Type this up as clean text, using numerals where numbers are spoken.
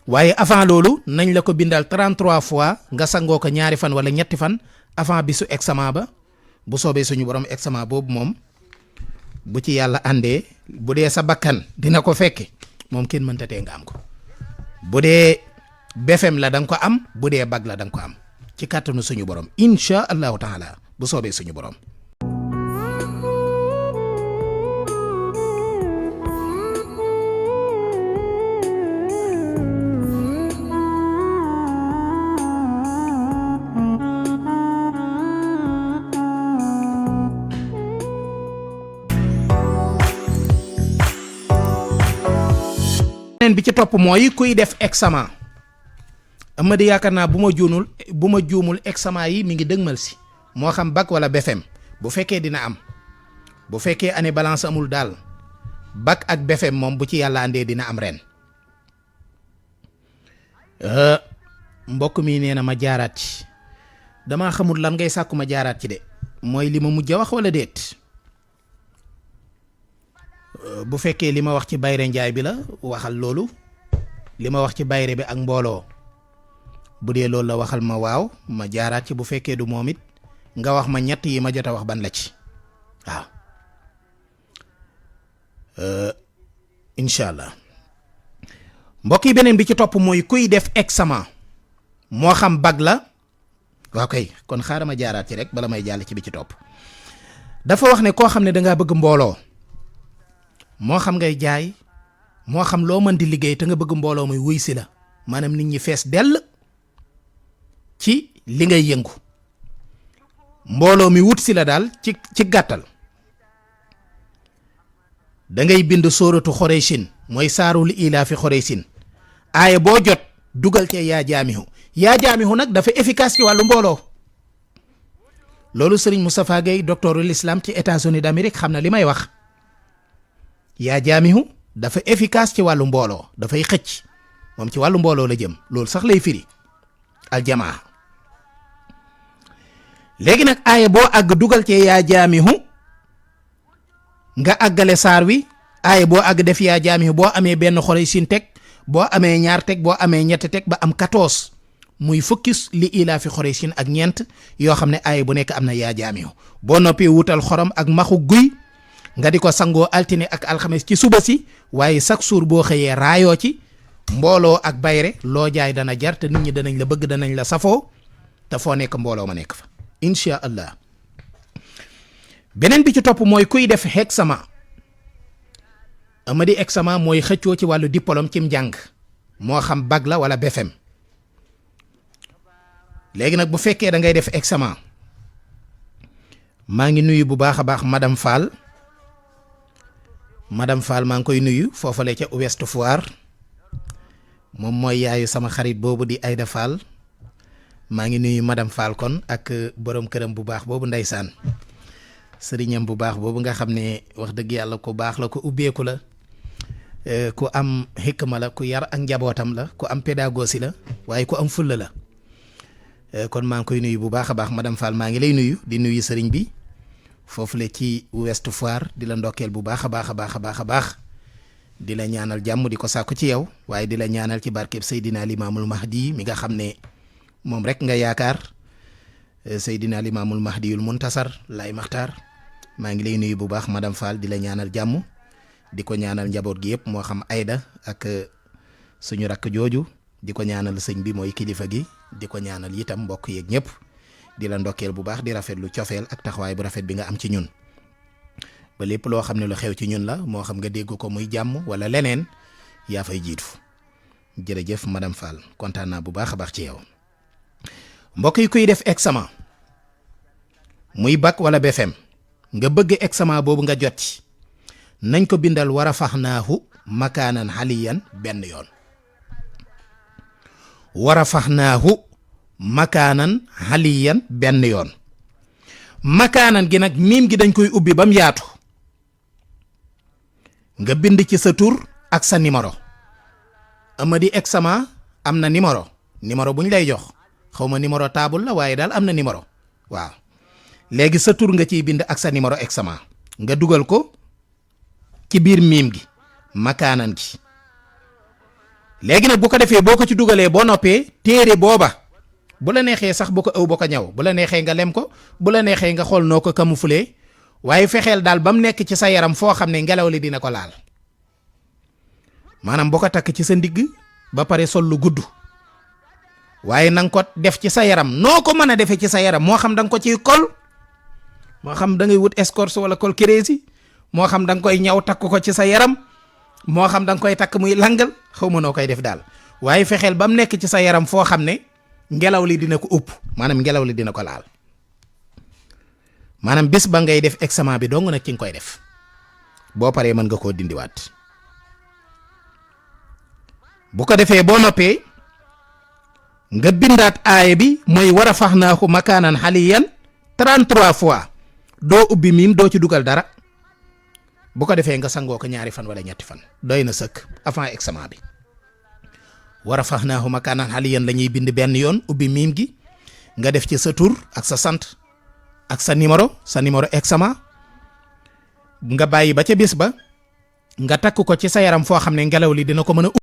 waaye avant loolu nañ la ko bindal 33 fois nga sangoo ko ñaari fan wala ñetti fan avant bisu examen ba bu soobee suñu borom examen boobu moom bu ci yàlla àndee bu dee sa bakkan dina ko fekke moom kenn mënta tee nga am ko bu dee BFEM la da nga ko am bu dee bac la da nga ko am ci kàttanu suñu borom incha allahu taala bu soobee suñu borom. beneen bi ci topp mooy kuy def examen Amady yaakaar naa bu ma juumul examen yi mi ngi dëgmal si moo xam bac wala BFEM bu fekkee dina am bu fekkee année balance amul daal bac ak BFEM moom bu ci yàlla andee dina am ren mbokk mi nee na ma jaaraat ci damaa xamul lan ngay sàkku ma jaaraat ci de mooy li ma mujj a wax wala déet bu fekkee li ma wax ci bayre njaay bi la waxal loolu li ma wax ci bayre bi ak mbooloo bu dee loolu la waxal ma waaw ma jaaraat ci bu fekkee du moom it nga wax ma ñett yi ma jot a wax ban la ci waaw incha allah mbokk yi beneen bi ci topp mooy kuy def examen moo xam bac la waaw kay kon xaaral ma jaaraat ci rek bala may jàll ci bi ci topp dafa wax ne koo xam ne dangaa bëgg mbooloo moo xam ngay jaay moo xam loo mën di liggéey te nga bëgg mbooloo muy wuy si la maanaam nit ñi fees dell ci li ngay yëngu mbooloo mi wut si la daal ci gàttal da ngay bind sóoratu xoreysin mooy saarul ilaafi xoreysin aaya boo jot dugal cee yaa jaamihu nag dafa efficace ci wàllu mbooloo loolu Serigne Moustapha Gueye docteurul islam ci États-Unis d'Amérique xam na li may wax yaa jaamihu dafa efficace ci wàllu mbooloo dafay xëcc moom ci wàllu mbooloo la jëm loolu sax lay firi aljamaa léegi nag aaya boo àgg dugal ci yaa jaamihu nga àggale saar wi aaya boo àgg def yaa jaamihu boo amee benn xorey sin teg boo amee ñaar teg boo amee ñett teg ba am 14 muy fukki li ilaa fi xorey sin ak ñeent yoo xam ne aaya bu nekk am na yaa jaamihu boo noppee wutal xorom ak maxu guy nga di ko sangoo altine ak alxames ci suba si waaye chaque jour boo xëyee raayoo ci mbooloo ak bayre loo jaay dana jar te nit ñi danañ la bëgg danañ la safoo te foo nekk mbooloo ma nekk fa incha allah beneen bi ci topp mooy kuy def examen Amady examen mooy xëccoo ci wàllu diplôme cim njàng moo xam bac la wala BFEM léegi nag bu fekkee da ngay def examen maa ngi nuyu bu baax a baax madame Fall maa ngi koy nuyu foofale ca Ouest Foire moom mooy yaayu sama xarit boobu di Aïda Fall maa ngi nuyu madame Fall kon ak borom këram bu baax boobu ndeysaan sëriñam bu baax boobu nga xam ne wax dëgg yàlla ku baax la ku ubbeeku la ku am xikma la ku yar ak njabootam la ku am pédagogie la waaye ku am fulla la kon maa ngi koy nuyu bu baax a baax madame Fall maa ngi lay nuyu di nuyu sëriñ bi foofu la ci Ouest Foire di la ndokkeel bu baax a baax a baax a baax a baax di la ñaanal jàmm di ko sàkku ci yow waaye di la ñaanal ci barkeb Seydina Limaamul Mahdi mi nga xam ne moom rek nga yaakaar Seydina Limaamul Mahdiyul Muntasar lay maxtaar maa ngi lay nuyu bu baax madame Fall di la ñaanal jàmm di ko ñaanal njaboot gi yëpp moo xam Aïda ak suñu rakk jooju di ko ñaanal sëñ bi mooy kilifa gi di ko ñaanal itam mbokk yeeg ñëpp di la ndokkeel bu baax di rafetlu cofeel ak taxawaay bu rafet bi nga am ci ñun ba lépp loo xam ne lu xew ci ñun la moo xam nga dégg ko muy jàmm wala leneen yaa fay jiitu jërëjëf madame Fall kontaan naa bu baax a baax ci yow mbokk yi kuy def examen muy bac wala BFEM nga bëgg examen boobu nga jot ci nañ ko bindal war a fax naahu makaanan xaliyan benn yoon war a fax naahu makaanan xaliyan benn yoon makaanan gi nag miim gi dañ koy ubbi ba mu yaatu nga bind ci sa tur ak sa numéro Amady examen am na numéro bu ñu lay jox xaw ma numéro table la waaye daal am na numéro waaw léegi sa tur nga ciy bind ak sa numéro examen nga dugal ko ci biir miim gi makaanan gi léegi nag bu ko defee boo ko ci dugalee boo noppee téere booba bu la neexee sax bu ko ëw ba ko ñaw bu la neexee nga lem ko bu la neexee nga xool noo ko camoufler waaye fexeel daal ba mu nekk ci sa yaram foo xam ne ngelaw li dina ko laal maanaam boo ko takk ci sa ndigg ba pare sol lu gudd waaye na nga ko def ci sa yaram noo ko mën a defee ci sa yaram moo xam da nga ko ciy kol moo xam da ngay wut escorte wala col kérési moo xam da nga koy ñaw takk ko ci sa yaram moo xam da nga koy takk muy langal xaw ma noo koy def daal waaye fexeel ba mu nekk ci sa yaram foo xam ne ngelaw li dina ko upp maanaam ngelaw li dina ko laal maanaam bés ba ngay def examen bi dong nag ci nga koy def boo paree mën nga koo dindiwaat bu ko defee boo noppee nga bindaat aaya bi mooy war a fax naaxu makaanan xaliyan 33 fois doo ubbi miim doo ci dugal dara bu ko defee nga sangoo ko 2 fan wala 3 fan doy na sëkk avant examen bi war a fax naaxu makaanan xaliyan la ñuy bind benn yoon ubbi miim gi nga def ci sa tur ak sa sant ak sa numéro examen nga bàyyi ba ca bis ba nga takk ko ci sa yaram foo xam ne ngelaw li dina ko mën a